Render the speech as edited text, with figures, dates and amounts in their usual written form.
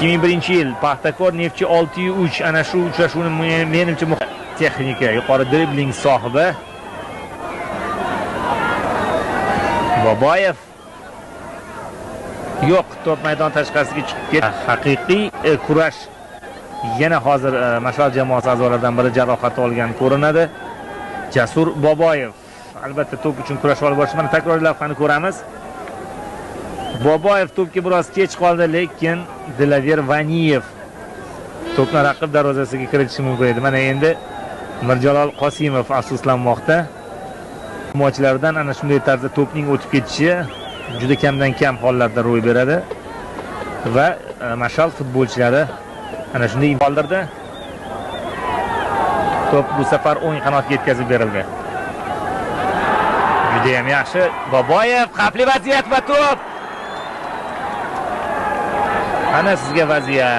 2001-yil Paxtakor Neftchi 6-3 ana shu uchrashuvni menimcha texnika, yuqori dribling sohibi Boboyev. Yo'q, to'p maydon tashqarisiga chiqib ketdi. Haqiqiy kurash yana hozir Mashal jamoasi a'zolaridan biri jarohat olgan ko'rinadi. Jasur Boboyev albatta to'p uchun kurash olib borish. Mana takroriy lavhani ko'ramiz. Boboyev to'pga biroz kech qoldi, lekin Dilaver Vaniyev to'pni raqib darvozasiga kiritishi mumkin edi. Mana endi Mirjalol Qosimov afsuslanmoqda. Himoyachilardan ana shunday tarzda to'pning o'tib ketishi juda kamdan kam hollarda ro'y beradi va Mashal futbolchilari ana shunday qoldirdi. To'p bu safar o'ng qanotga yetkazib berildi. Juda ham yaxshi. Boboyev xavfli vaziyat va to'p. Ana sizga vaziyat.